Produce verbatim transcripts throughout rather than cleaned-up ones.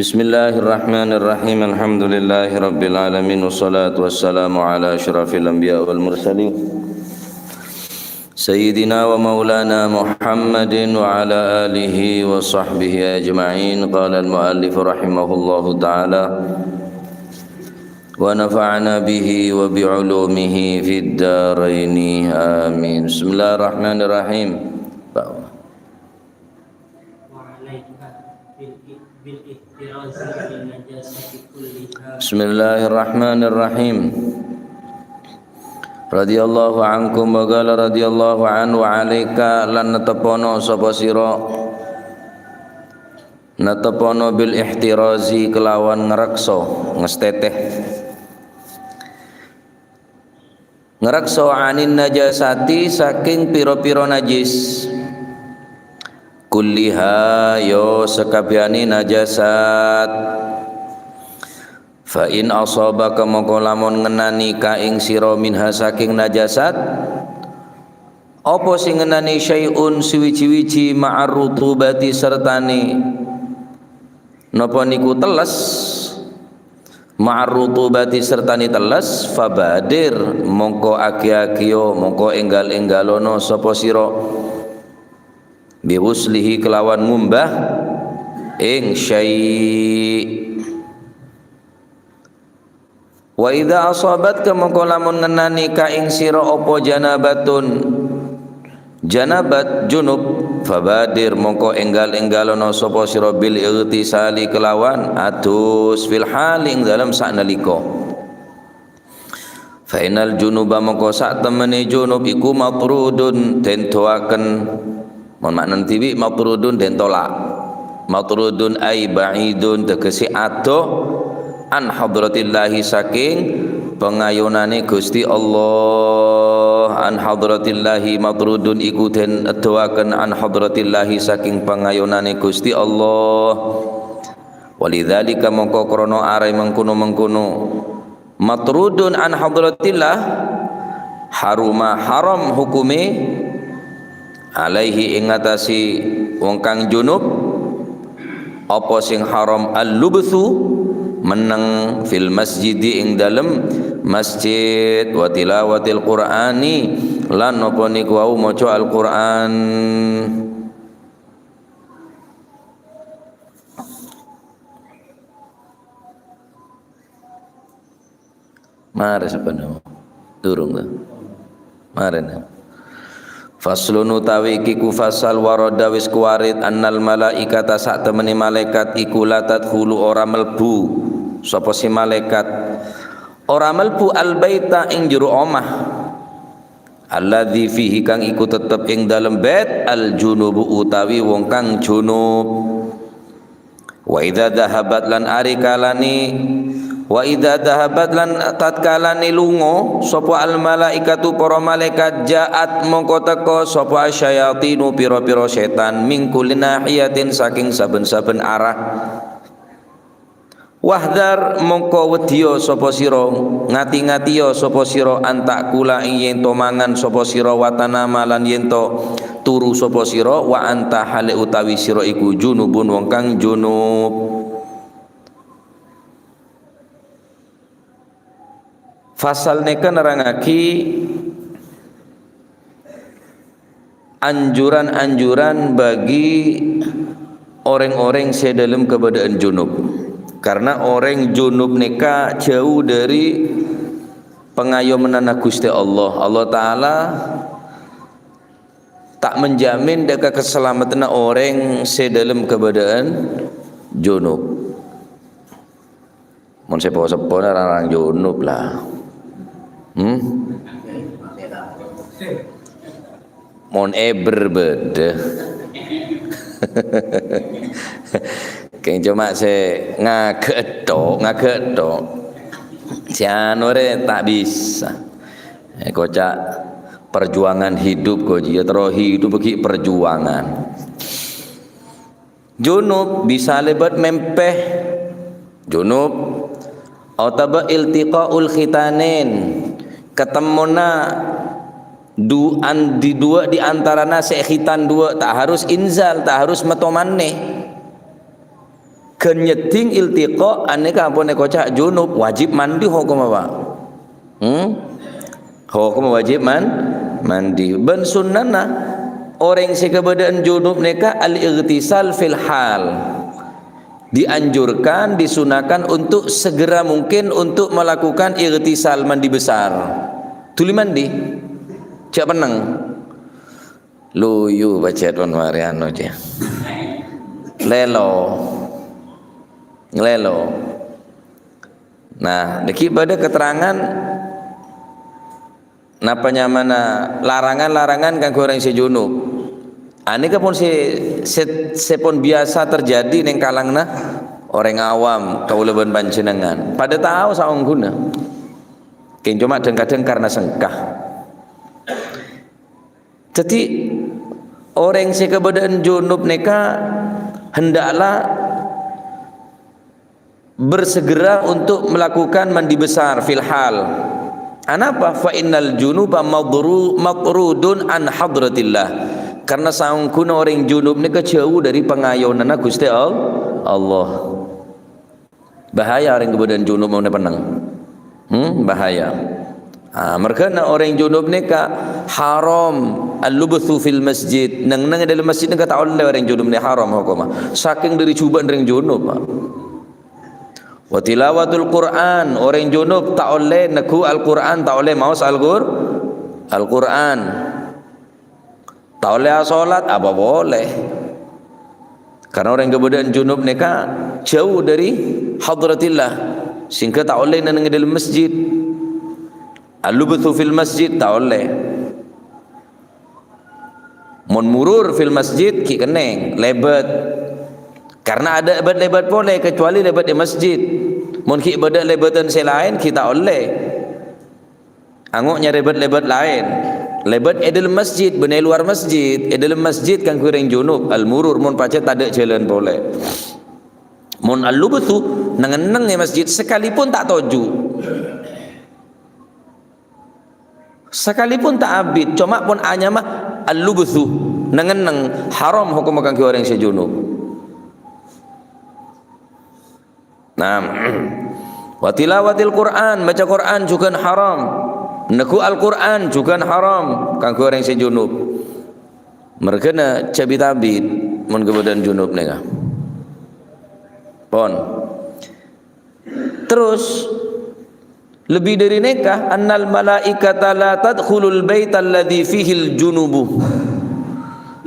Bismillahirrahmanirrahim. Alhamdulillahirabbil alamin. Wassalatu wassalamu ala asyrafil anbiya wal mursalin. Sayyidina wa maulana Muhammadin wa ala alihi wa sahbihi ajma'in. Qala al-muallif rahimahullahu ta'ala. Wa nafa'ana bihi wa bi ulumihi fid daraini. Amin. Bismillahirrahmanirrahim. Pak. Wa alaika bil, bil ihtirazi min najasati kulliha. Bismillahirrahmanirrahim. Radhiyallahu ankum wa qala radhiyallahu anhu wa alaika lan netepono sapa sira. Netepono bil ihtirazi kelawan ngrekso, ngestete. Ngrekso anin najasati saking pira-pira najis. Kulliha, yo, sakabehane najasat. Fa in asabaka, mongko lamun ngenani ka ing sira minha saking najasat, apa sing ngenani syai'un suwiji-wiji ma'ar rutubati sertane napa niku telles, ma'ar rutubati sertane telles, fabadir, mongko agi-agiyo, mongko enggal-enggalono sapa sira, biwuslihi kelawan ngumbah ing syai'. Wa idza asabatka, mongko lamun ngenani ka ing sira apa janabatun, janabat, junub, fabadir, mongko enggal-enggalono sapa sira bil ightisali kelawan adus fil hali ing dalem saknalika. Fa innal junuba, mongko sak temene junub iku matrudun, den doaken. Mon maknane dhibi', matrudun, den tolak. Matrudun ay ba'idun, tegese ado, an hadratillahi, saking pangayunane Gusti Allah. An hadratillahi matrudun, iku den edoaken an hadratillahi, saking pangayunane Gusti Allah. Walidzalika, mongko krana are mengkono-mengkono, matrudun an hadratillah, haruma, haram hukume, alaihi, ing atase wong kang junub, apa sing haram, al-lubthu, menneng, fil masjidi, ing dalem masjid, wa tilawatil qur'ani, lan napa niku wau maca Al-Qur'an. Mare sapanèka. Durung, ta? Mare, na. Faslun utawi iki ku fasal warada wis kuwarit annal malaikata sak temene malaikat iku la tadkhulu ora melbu. Sapa si malaikat? Ora melbu al-baita ing jero omah. Alladzi fihi kang iku tetep ing dalem bait al-junubu utawi wong kang junub. Wa idza dzahabat lan ari kalane, wa idza dzahabat lan tatkalane lunga sapa al malaikatu para malaikat, ja'at mongko teka sapa asyayatinu pira-pira setan, min kulli nahiyatin saking saben-saben arah. Wahdar mongko weddiya sapa sira, ngati-ngatiya sapa sira, an ta'kula ing yen to mangan sapa sira, wa tanama lan yen to turu sapa sira, wa anta hale utawi sira iku junubun wong kang junub. Fasal nèka nerrangngagi anjuran-anjuran bagi orèng-orèng sè dhâlem kabâdâ'ân junub. Karna orèng junub nèka jhâu dhâri pangayomennanna Ghustè Allah. Allah Ta'ala ta' menjamin dhâ' ka kasalameddhânna orèng sè dhâlem kabâdâ'ân junub. Mon seppo-seppona rang-rang junub la. Hmm? Mon eber bâdâ. Kèng coma sè ngagâ' tok, ngagâ' tok. Sè anu rè ta' bisa. Eh, koca' perjuangan hidup, ko jiyâ terro hidup ghi' perjuangan. Junub bisa lèbât mèmpè junub, otabâ iltiqaul khitanen, katemmona du-, an-, di duwâ' di antarana sè khitan duwâ', ta' harus inzal, ta' harus mètto manè. Ghân nyeddhing iltiqa' anèka ampon èkoca' junub, wajib mandi hokomma, Pak. Hmm? Hokomma wajib man-, mandi. Bân sunnana orèng sè kabâdâ'ân junub nèka al-ightisal fil hal. Dianjurkan, disunahkan untuk segera mungkin untuk melakukan ightisal, mandi besar. Dhuli mandi. Jhâ' pennèng. Luyu pajhât mon marè anu, jâ. Lèlo. Nglèlo. Nah, nèkè bâdâ keterangan napa nyamana larangan-larangan kaangghuy orèng sè junub. Anèka pon sè, sè, sè pon biyasa terjadi neng kalanganna orèng awam, kaulâ bân panjhennengngan. Padâ tao saongghuna. Kèng coma dhâng-kadhâng karena sengka. Dhâddhi, orèng sè kabâdâ'ân junub nèka hendaklah bersegera untuk melakukan mandi besar fil hal. Anapa? Fa innal junuba madru-, matrudun an hadratillah. Karena saongghuna orèng junub nèka jhâu dâri pangayonanna Ghustè Al-, Allah. Bahaya orèng kabâdâ'ân junub mon pennèng. Hmm, bahaya. Ah, merghâna orèng junub nèka haram al-lubthu fil masjid. Neng-enneng è dâlem masjid nèka ta' ollè orèng junub nèka, haram hokomma. Sakèng dâri jhubâ'na orèng junub, Pak. Wa tilawatul Qur'an, orèng junub ta' ollè neggu' Al-Qur'an, ta' ollè maos Al-Qur-, Al-Qur'an. Ta' ollè asolat, apa polè. Karena orèng kabâdâ'ân junub nèka jhâu dâri hadratillah, sehingga ta' ollè neng-enneng è dâlem masjid. Al-lubthu fil masjid, ta' ollè. Mon murur fil masjid, ghi' kennèng, lèbât. Karena adâ' bât-lèbât polè, kecuali lèbât è masjid. Mon ghi' bâdâ lèbâdhân sè laèn, ghi' ta' ollè. Ango' nyarè bât-lèbât laèn. Lèbât è dâlem masjid, bân è lowar masjid. È dâlem masjid kaangghuy orèng junub, al-murur, mon pajhât tadâ' jhâlân polè. Mon al-lubthu, neng-enneng è masjid, sakalipun ta' toju'. Sakalipun ta' abit, coma pon anyama al-lubthu, neng-enneng, haram hokomma kaangghuy orèng sè junub. Nah, wa tilawatil Qur'an, maca Qur'an jhughân haram. Neggu' Al-Qur'an jhughân haram kaangghuy orèng sè junub. Merghâna jhâ' bit-abit mon kabâdâ'ân junub nèka. Pon. Terros, lebbi dâri nèka, annal malaikata la tadkhulul baital ladzi fihil junubu.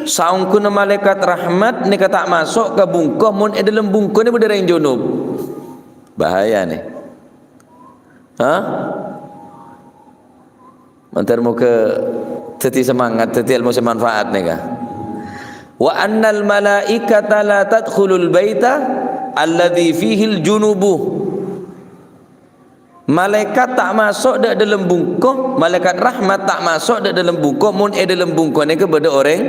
Saongghuna malaèkat rahmat nèka ta' maso' ka bungko mon è dâlem bungkona bâdâ orèng junub. Bahaya, nè. Hah? Mandhâr moghâ dhâddhi semangat, dhâddhi èlmo sè manfaat nèka. Wa annal malaikata la tadkhulul baita alladzi fihil junubu. Malaèkat ta' maso' dâ' dâlem bungko, malaèkat rahmat ta' maso' dâ' dâlem bungko, mon è dâlem bungko nèka bâdâ orèng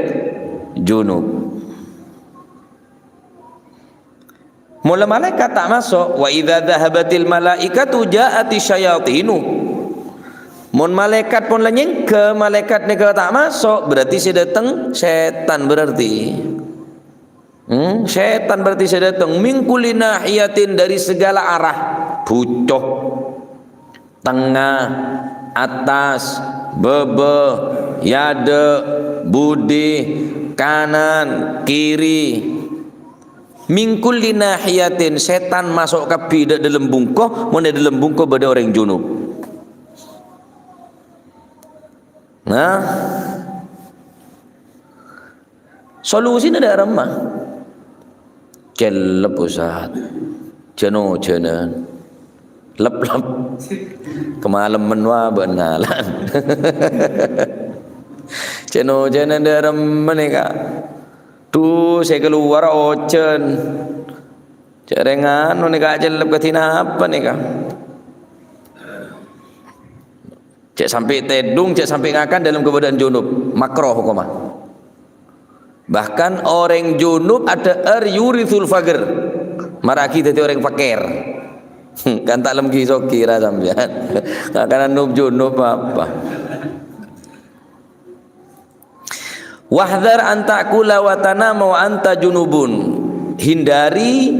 junub. Mola malaèkat ta' maso', wa idza dzahabatil malaikatu ja'atis syayatinu. Mon malaèkat pon la nyèngghâ, malaèkat nèka ta' maso', berarti sè dâteng sètan berarti. Hmm, sètan berarti sè dâteng. Min kulli nahiyatin, dâri segala arah. Buco. Tengnga, attas, bâbâ, è adâ', budi, kanan, kiri. Min kulli nahiyatin, sètan maso' kabbhi dâ' dâlem bungko, mon è dâlem bungko bâdâ orèng junub. Nah, Solusina dâ' remma. Cellep, Ustaz. Jân-ojânan. Lep-lep. Kemalemmen wa bân ngalan. Jân-ojânan dâ' remma nèka. Dhu, sè kalowar ojân. Jhâ' rèng anu nèka cellep kadhi napa nèka? Jhâ' sampè' tèdung, jhâ' sampè' ngakan dâlem kabâdâ'ân junub, makruh hokomma. Bahkan orèng junub adhâ'âr yurithul faqr, maraghi dhâddhi orèng fakir. Kan ta' lem ghi-soghi ra sampèyan. Ngakanan nub-junub apa? Wahdhar an ta'kula wa tanama wa anta junubun. Hindari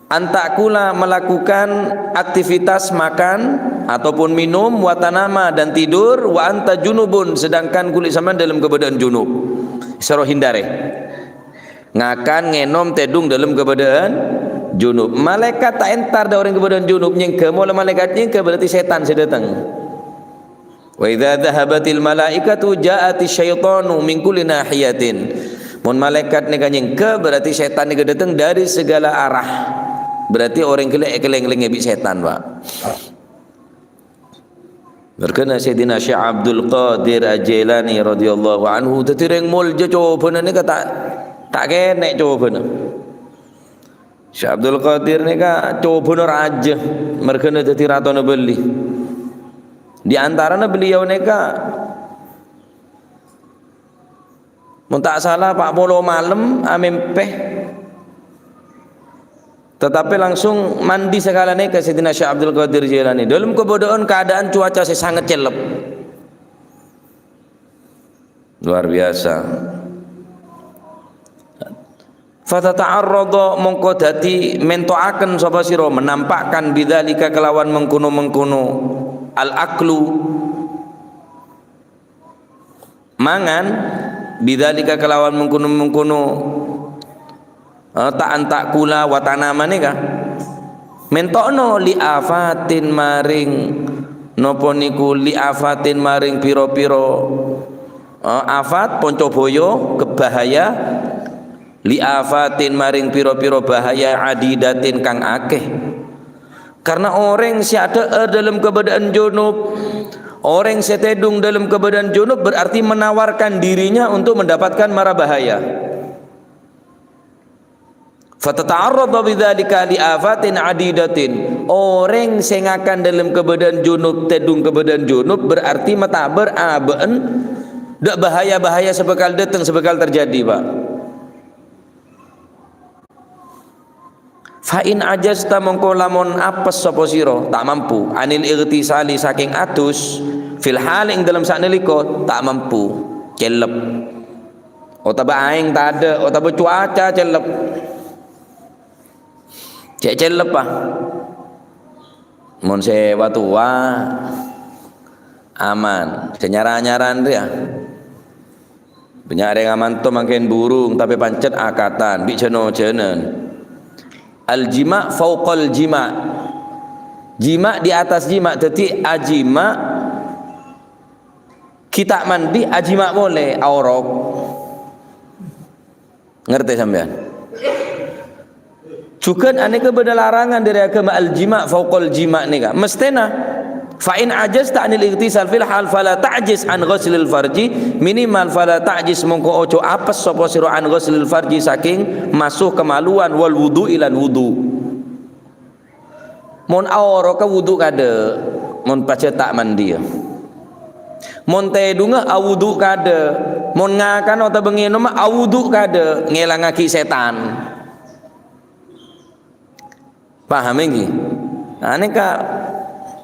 An ta'kula, melakukan aktivitas makan ataupun minum, wa tanama, dan tidur, wa anta junubun, sedangkan kulit sampean dalam keadaan junub. Soro hindare. Ngakan, ngenom, tèdung dalam keadaan junub. Malaikat ta' entar dâ' orèng keadaan junub, nyèngghâ, mola malaikat nyèngghâ berarti sètan sè dâteng. Wa idza dzahabatil malaikatu ja'atis syaitanu min kulli nahiyatin. Mon malaikat nèka nyèngghâ, berarti sètan nèka dâteng dari segala arah. Berarti orèng ghellâ' èkèlèng-lèngè bi' sètan, Pak. Mergana Sayyidina Syekh Abdul Qadir Al-Jailani radhiyallahu anhu, dhâddhi rèng molja cobhâna nèka ta', ta' kènè' cobhâna. Syekh Abdul Qadir nèka cobhâna rajâ, mergana dhâddhi ratona Bali. Di antarana beliau nèka, mon ta' sala, pa' polo malem amèmpè, tetapi langsung mandi sakalana ka Sayyidina Syekh Abdul Qadir Jailani. Dalam kebodho'an keadaan cuaca sè sanget cellep. Luar biasa. Fatata'arrada, mongko dhâddhi mento'aken sapa sira, menampakkan bidzalika kelawan mengkono-mengkono, al-aklu, mangan, bidzalika kelawan mengkono-mengkono, eh, ta' an ta'kula wa tanama nèka. Mento'no li afatin maring, napa niku, li afatin maring pira-pira, eh, afat, ponco boyo, kebahaya, li afatin maring pira-pira bahaya, adidatin kang akeh. Karena orèng sè adhâ'âr dalam keadaan junub, orèng sè tèdung dalam keadaan junub berarti menawarkan dirinya untuk mendapatkan mara bahaya. Fatata'arrada bidzalika li afatin adidatin. Orèng sè ngakan dalam keadaan junub, tèdung keadaan junub, berarti matabâr abâ'na dâ' bahaya-bahaya sè bhâkal dâteng, sè bhâkal terjadi, Pak. Fa in ajazta, mongko lamon apes sapa sira, ta' mampu, anil ightisali, saking adus, fil hali, ing dalem saknalika, ta' mampu, cellep. Otabâ aèng tadâ', otabâ cuaca cellep. Cè' cellep, ah. Mon sè wa-towa, aman. Sè nyara-nyaran rèya. Bânnya' rèng amanto mangkèn burung, tapè pancet akatan, bi' jân-ojânan. Al-jima' fauqal jima'. Jima' di atas jima', dhâddhi ajima' ghi' ta' mandi, ajima' polè, aorok. Ngartè sampèyan? Jhughân anèka bâdâ larangan dâri aghâma al-jima' fauqal jima' nèka. Mesthèna, fa in ajazta anil ightisal fil hal fala ta'jiz an ghuslil farji, minimal fala ta'jiz, mongko ojo apes sapa sira an ghuslil farji saking maso kamaluan wal wudhu'i lan wudhu. Mon aoroka wudhu kadâ', mon pajhât ta' mandiya. Mon tèdungnga awudhu kadâ', mon ngakan otabâ ngènoma awudhu kadâ', ngèlangngaghi sètan. Paham ènggi? Nah, nèka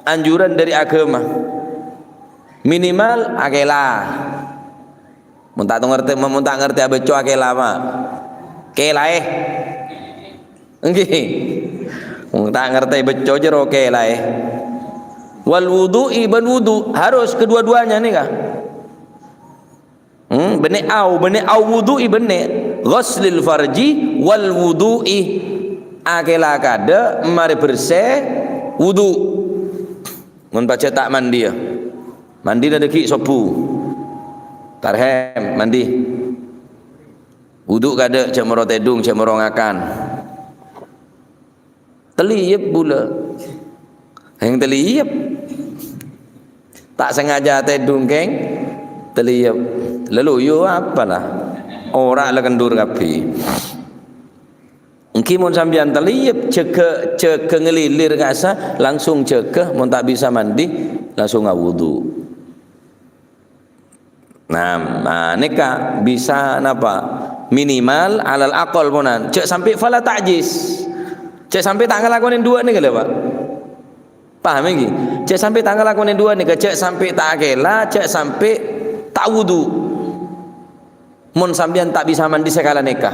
anjuran dâri aghâma. Minimal akèla. Mon ta' ngartè, mon ta' ngartè abâco akèla, ma. Kèlaè. Ènggi. Mon ta' ngartè bâco jârèya kèlaè. Wal wudhu'i, bân wudhu, harus kedua-duanya nèka. Hmm, bânnè au, bânnè au wudhu'i bânnè. Ghuslil farji wal wudhu'i. Akèla kadâ', marè bersè, wudhu. Mon pajhât ta' mandiya. Mandina dâgghi' sobbhu. Tarhem, mandi. Wudhu kadâ', jhâ' moro tèdung, jhâ' moro ngakan. Telliyep bulâ. Yang telliyep. Ta' sengaja tèdung, kèng. Telliyep. Lalu, yo apalah. Ora la kendur kabbhi. Ènggi mon sampèyan telliyep, jâgâ, jâgâ ngalilir ka'issa, langsung jâgâ, mon ta' bisa mandi, langsung awudhu. Nah, nah, nèka bisa napa? Minimal alal aqal ponan. Jhâ' sampè' fala ta'jiz. Jhâ' sampè' ta' ngalakonè duwâ' nèka lho, Pak. Paham ènggi? Jhâ' sampè' ta' ngalakonè duwâ' nèka, jhâ' sampè' ta' akèla, jhâ' sampè' ta' wudhu. Mon sampèyan ta' bisa mandi sakala nèka,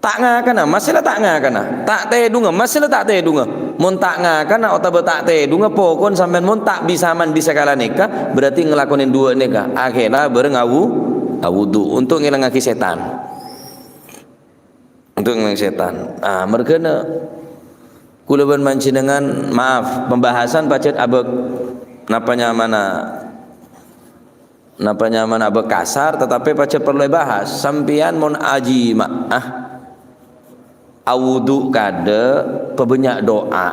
Ta' ngakana, masè la ta' ngakana. Ta' tèdunga, masè la ta' tèdunga. Mon ta' ngakana otabâ ta' tèdunga, pokon sampèyan mon ta' bisa mandi sakala nèka, berarti ngalakonè duwâ' nèka. Akhèra bhâreng awu-, awudu untuk ngèlangngaghi sètan. Untuk ngèlangngaghi sètan. Ah, marghâna kaulâ bân panjhennengngan, maaf, pembahasan pajhât abâ-, napa nyamana Napa nyamana abâ' kasar, tetapi pajhât parlo èbahas. Sampèyan mon ajima'ah, awudu' kadâ', pabânnya' du'a.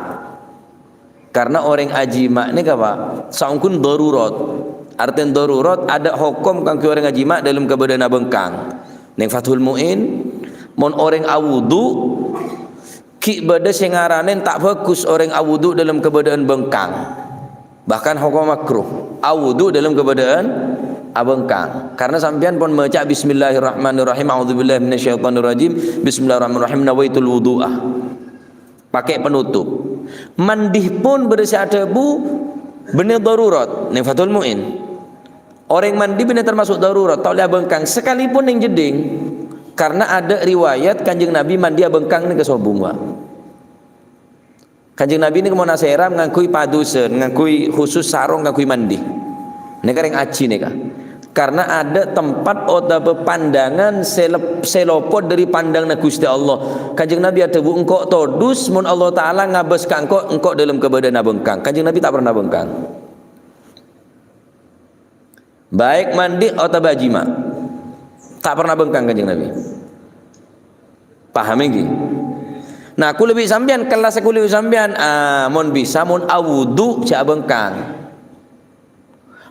Karna orèng ajima' nèka, Pak, saongghuna darurat. Artèna darurat, adâ' hokom kaangghuy orèng ajima' dâlem kabâdâ'ân abhângkang. Neng Fathul Mu'in, mon orèng awudu', ghi' bâdâ sè ngaranè ta' bhâghus orèng awudu' dâlem kabâdâ'ân bhângkang. Bahkan hokom makruh, awudu' dâlem kabâdâ'ân abhângkang. Karna sampèyan pon maca, "Bismillahirrahmanirrahim, a'udzubillahi minasyaitonirrajim, bismillahirrahmanirrahim, nawaitul wudu'a." Pakai penutup. Mandi pon bâdâ sè adhâbu, bânnè darurat, neng Fathul Mu'in. Orèng mandi bânnè termasuk darurat, ta' ollè abhângkang, sakalipon neng jeddhing. Karna adâ' riwayat Kanjeng Nabi mandi abhângkang nèka sobung, Pak. Kanjeng Nabi nèka mon asèram ngangghuy padusân, ngangghuy khusus sarong ngangghuy mandi. Nèka rèng aji nèka. Karna adâ' tempat otabâ pandangan sè lep-, sè lopot dâri pandanganna Ghustè Allah. Kanjeng Nabi adhâbu, "Engko' todus mon Allah Ta'ala ngabâs ka engko', engko' dâlem kabâdâ'ân abhângkang." Kanjeng Nabi ta' pernah bhângkang. Baik mandi otabâ ajima'. Ta' pernah bhângkang Kanjeng Nabi. Paham ènggi? Nah, kaulâ bi' sampèyan, kellas kaulâ bi' sampèyan, ah, mon bisa, mon awudu' jhâ' abhângkang.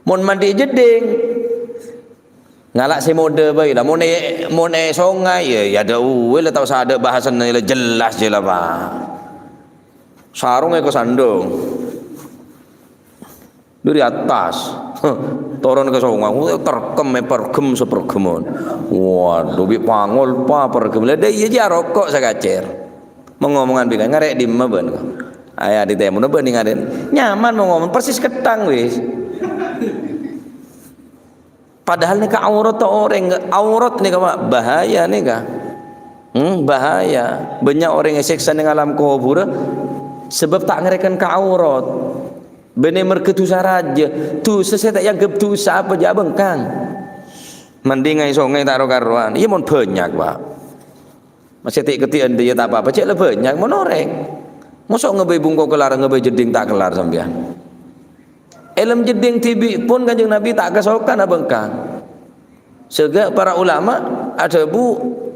Mon mandi è jeddhing, ngala' sè modâ bhâi la. Mon è, mon è songay, ya, ya adâ' uwè la, ta' osa adâ' bahasana la, jelas jiyâ la, Pak. Sarong èkasandhâng. Dâri attas. Toron ka songay, terkem, èperghem sapergemman. Waduh, bi' pangol pa perghem. La, dâ' iyâ jiyâ aroko' sakacèr. Mong-ngomongan bi' kan, "Ngarè' dimma bân?" Ayah di tèmona bân ngarè'. Nyaman mong-ngomong, persis kethang wis. Padahal nèka aurat orèng, aurat nèka, Pak, bahaya nèka. Hmm, bahaya. Bânnya' orèng èsèksa neng alam kobhurrâ sabâb ta' ngarèken ka aurat. Bânnè mèrghâ dhusa rajâ. Dhusa sè ta' èangghep dhusa apa jhâ' abhângkang. Mandi è songay ta' ro-karowan. Iyâ mon bânnya', Pak. Masè ti'-kedhi'ân dhiyâ ta' pa-apa, jhâ' la bânnya' mon orèng. Mosok ngabây bungko kellar, ngabây jeddhing ta' kellar sampèyan. È dâlem jeddhing dhibi' pon Kanjeng Nabi ta' kasokan abhângkang. Sehingga para ulama adhâbu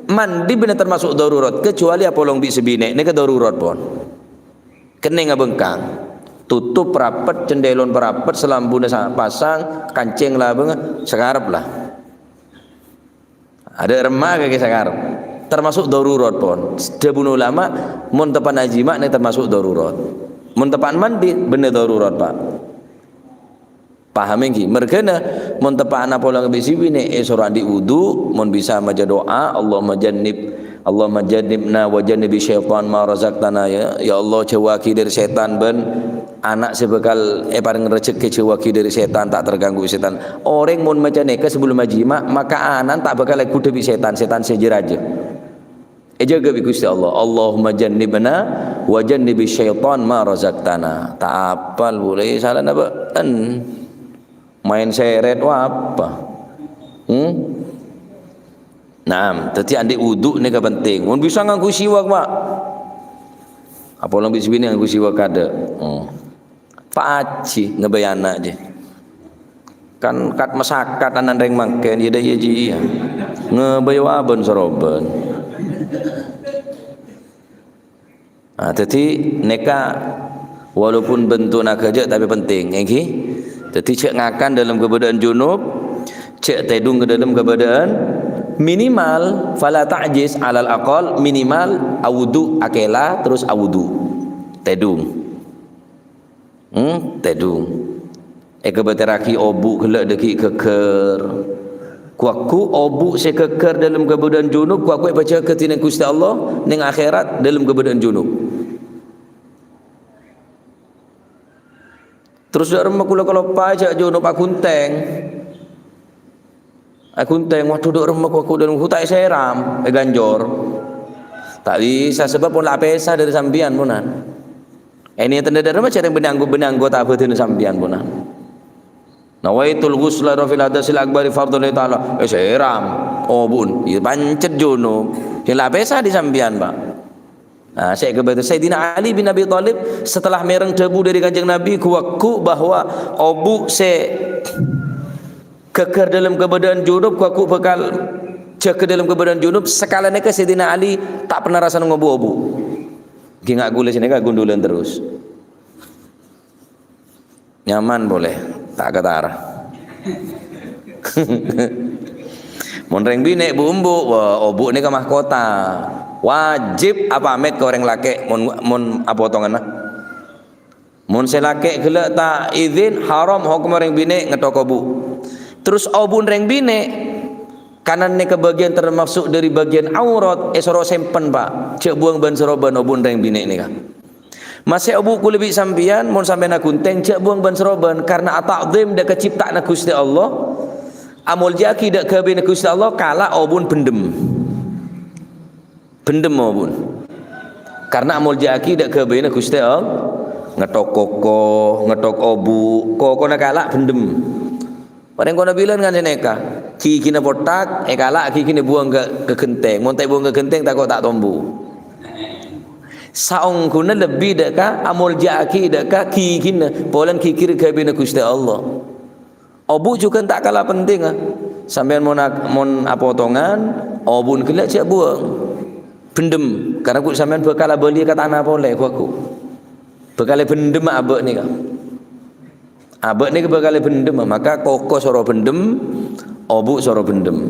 mandi bânnè termasuk darurat, kecuali apolong bi' sè binè', nèka darurat pon. Kennèng abhângkang. Tutup rapet, cendhelon rapet, salambuna sa-, pasang, kancèng labângnga, sakarep la. Adâ' remma kakè sakarep. Termasuk darurat pon. Dhâbuna ulama, mon teppa'na ajima' nèka termasuk darurat. Mon teppa'na mandi, bânnè darurat, Pak. Paham ènggi? Mèrghâna, mon teppa'na polong bi' sè binè', èsoro andi' wudu, mon bisa maca du'a, "Allahumma jannib, Allahumma jannibna wa jannibi syaitan ma razaqtana," ya. Ya Allah, jhâuwâghi dâri sètan bân ana' sè bhâkal èparèng rejhekkè jhâuwâghi dâri sètan, ta' terganggu sètan. Orèng mon maca nèka sabellunna ajima', maka ana'na ta' bhâkal èghudhâ bi' sètan, sètan sè jâ-rajâ. Èjâgâ bi' Ghustè Allah. "Allahumma jannibna wa jannibi syaitan ma razaqtana." Ta' apal polè salana bâ'en. Maèn sèrèt apa? Hmm? Naam, dhâddhi andi' wudu nèka penting. Mon bisa ngangghuy siwak, Pak. Apolong bi' sè binè' ngangghuy siwak kadâ'. Hmm. Pak Aji ngabây ana' jiyâ. Kan kat-masakat ana' rèng mangkèn, iyâ dâ' iyâ jiyâ. Ngabây wabân sarobân. Nah, dhâddhi nèka walaupun bentukna ghâjâ' tapè penting, ènggi. Dhâddhi jhâ' ngakan dâlem kabâdâ'ân junub, jhâ' tèdung ka dâlem kabâdâ'ân minimal, fala ta'jiz, alal aqal minimal awudu, akèla terros awudu. Tèdung. Hmm, tèdung. Èkabâtèrraghi obu' ghellâ' dhâggi' ghâggâr. Ghu-lagghu obu' sè ghâggâr dâlem kabâdâ'ân junub, ghu-lagghu èpajâgâ dhinèng Ghustè Allah nèng akhèrat dâlem kabâdâ'ân junub. Terros dâ' remma kaulâ kaloppaè jhâ' junub aghunthèng. Aghunthèng, waduh, dâ' remma ghu-lagghu dâlem ghu ta' èsèram, èghânjor. Ta' bisa, sabâb pon la apèsa dhâri sampèyan, ponan. Ènèyat dhâ' remma jhâ' rèng bânnè anggo-, bânnè anggota bhâdhânna sampèyan, ponan. Nawaitul ghusla rafil hadasil akbari fardhu lillahi ta'ala. Eh, sèram. Obu'en. Iyâ, pancet junub. Sè la apèsa dhâri sampèyan, Pak. Nah, sè kabâdâ Sayyidina Ali bin Abi Thalib setelah mèreng dhâbu dhâri Kanjeng Nabi, ghu-, ghu-, bahwa obu' sè ghâgghâr dâlem kabâdâ'ân junub, ghu-, ghu-, bhâkal jâgâ dâlem kabâdâ'ân junub, sakalèna ka Sayyidina Ali ta' pernah rassana ngobu' obu'. Ghi nga' kulâ sè nèka ghundulan terros. Nyaman polè, ta' katara. Mon rèng binè' bu-embu, wah, obu' nèka mahkota. Wajib apamèt ka orèng lakè' mon, mon apotonganna. Mon sè lakè' ghellâ' ta' idin, haram hokomma rèng binè' ngettok obu'. Terros obu'en rèng binè', karana nèka bâgiyân termasuk dhâri bâgiyân aurat, èsoro sèmpen, Pak. Jhâ' buwâng bân-sarobân obu'en rèng binè' nèka. Masè obu' kulâ bi' sampèyan, mon sampèyan aghunting, jhâ' buwâng bân-sarobân, karana ata'dhim dhâ' ka cipta'anna Ghustè Allah, amoljâ'aghi dhâ' ghâbâyânna Ghustè Allah, kala' obu'en bhendhem. Bhendhem obu'en. Karana amoljâ'aghi dhâ' ghâbâyânna Ghustè Allah, ngettok koko, ngettok obu', kokona kala' bhendhem. Orèng kono bilân kan sanèka, ghigina potthak, èkala' ghigina buwâng ka, ka ghentèng. Mon ta' èbuwâng ka ghentèng, tako' ta' tombu. Saongghuna lebbi dhâ' ka, amoljâ'aghi dhâ' ka ghigina, polana ghigi rè ghâbâyânna Ghustè Allah. Obu' jhughân ta' kala pentingnga. Sampèyan mon a-, mon apotongan, obu'en ghellâ' jhâ' buwâng. Bhendhem, karana ghu' sampèyan bhâkal abâliyâ ka tana polè, ghu-, ghu-. Bhâkal èbhendhem abâ' nèka. Abâ' nèka bhâkal èbhendhem, maka koko soro bhendhem, obu' soro bhendhem.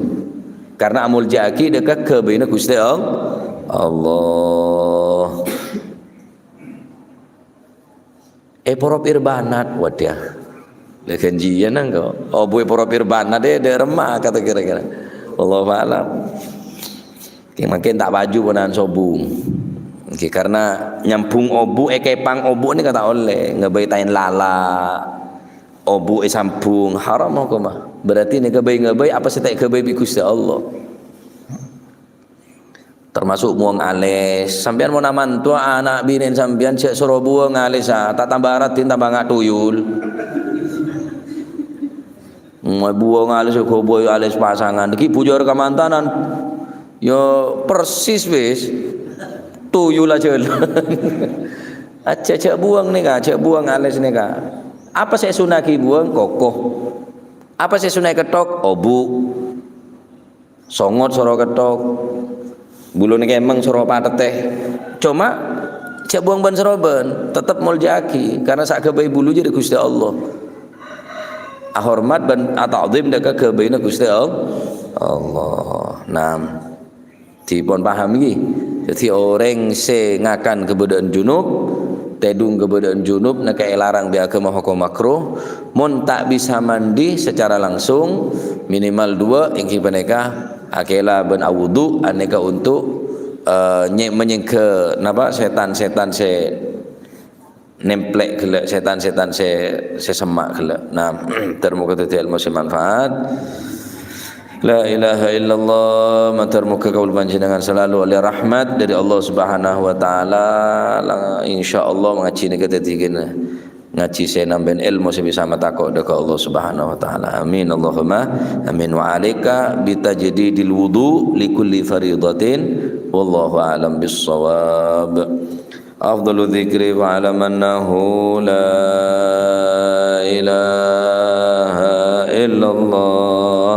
Karana amoljâ'aghi dhâ' ka ghâbâyânna Ghustè All-, Allah. Èporop irbanat, waddah. Lah, ghânjiyân engko'. Obu' èporop irbanat, eh, dhâ' remma kata kira-kira. Wallahu a'lam. Oke, mangkèn ta' paju ponaan sobung. Oke, karena nyambung obu', èkepang obu' nèka ta' ollè, ngabây taèn lala', obu' èsambung, haram hokomma. Berarti nèka bhâi-ngabây apa sè ta' èghâbây bi' Ghustè Allah. Termasuk buwâng alès. Sampèyan mon amanto ana' binèna sampèyan jhâ' soro buwâng alès, ah, ta' tamba raddhin, tamba nga' tuyul. Mon buwâng alès, ghâbây alès pasangan. Ghi' bhujâr kamantanan. Ya persis wis. Tuyul ajhâlân. Ajhâ' jhâ' buwâng nèka, jhâ' buwâng alès nèka. Apa sè èsunna'aghi buwâng? Koko. Apa sè èsunna' èketthok? Obu'. Songot soro ketthok, buluna kemeng soro patettè. Coma, jhâ' buwâng bân-sarobân, tettep molja'aghi, karna sè aghâbây bulu jârèya Ghustè Allah. Ahormat bân ata'dhim dhâ' ka ghâbâyna Ghustè All-, Allah. Naam. Dipon paham ghi? Dhâddhi, orèng sè ngakan kabâdâ'ân junub, tèdung kabâdâ'ân junub, nèka èlarang bi' aghâma hokom makruh. Mon ta' bisa mandi secara langsung, minimal duwâ', èngghi panèka akèla bân awudu', anèka untuk, eh, nye-, manyèngghâ, napa, sètan-sètan sè nemplek ghellâ', sètan-sètan sè, sè semma' ghellâ'. Nah, ter-, moghâ dhâddhi èlmo sè manfaat. La ilaha illallah, mator moghâ kaulâ panjhennengan selalu ollè rahmat dhâri Allah Subhanahu wa Ta'ala. La, insyaallah ngajhi nèka dhâddhi kènè ngajhi sè nambâi èlmo sè bisa matako' dhâ' ka Allah Subhanahu wa Ta'ala. Amin, Allahumma amin. Wa alaika bitajdidil wudu li kulli faridatin. Wallahu a'lam bissawab. Afdalu dzikri fa'lam annahu la ilaha illallah.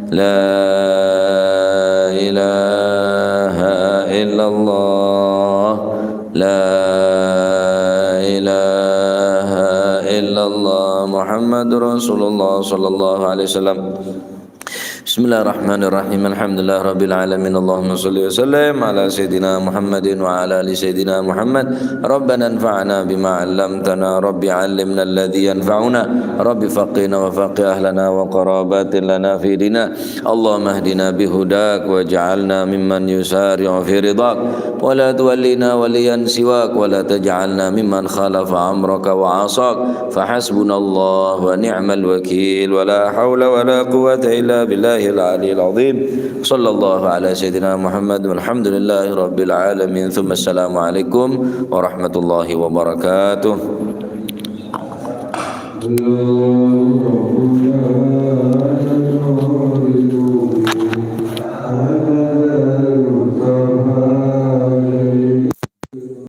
La ilaha illallah. La ilaha illallah. Muhammadur Rasulullah sallallahu alaihi wasallam. Bismillahirrahmanirrahim. Alhamdulillahirabbil alamin. Allahumma shalli wa sallim ala sayyidina Muhammadin wa ala ali sayyidina Muhammad. Rabbana anfa'na bima 'allamtana. Rabbi 'allimna alladzi yanfa'una. Rabbi faqqihna wa faqqih ahlana wa qarabatin lana fi dina. Allahumma ihdina bihudak waj'alna mimman yusari'u fi ridak. ولا تولنا وليا سواك، ولا تجعلنا ممن خالف أمرك وعصاك، فحسبنا الله ونعم الوكيل، ولا حول ولا قوة إلا بالله العلي العظيم. صلى الله على سيدنا محمد، والحمد لله رب العالمين، ثم السلام عليكم ورحمة الله وبركاته.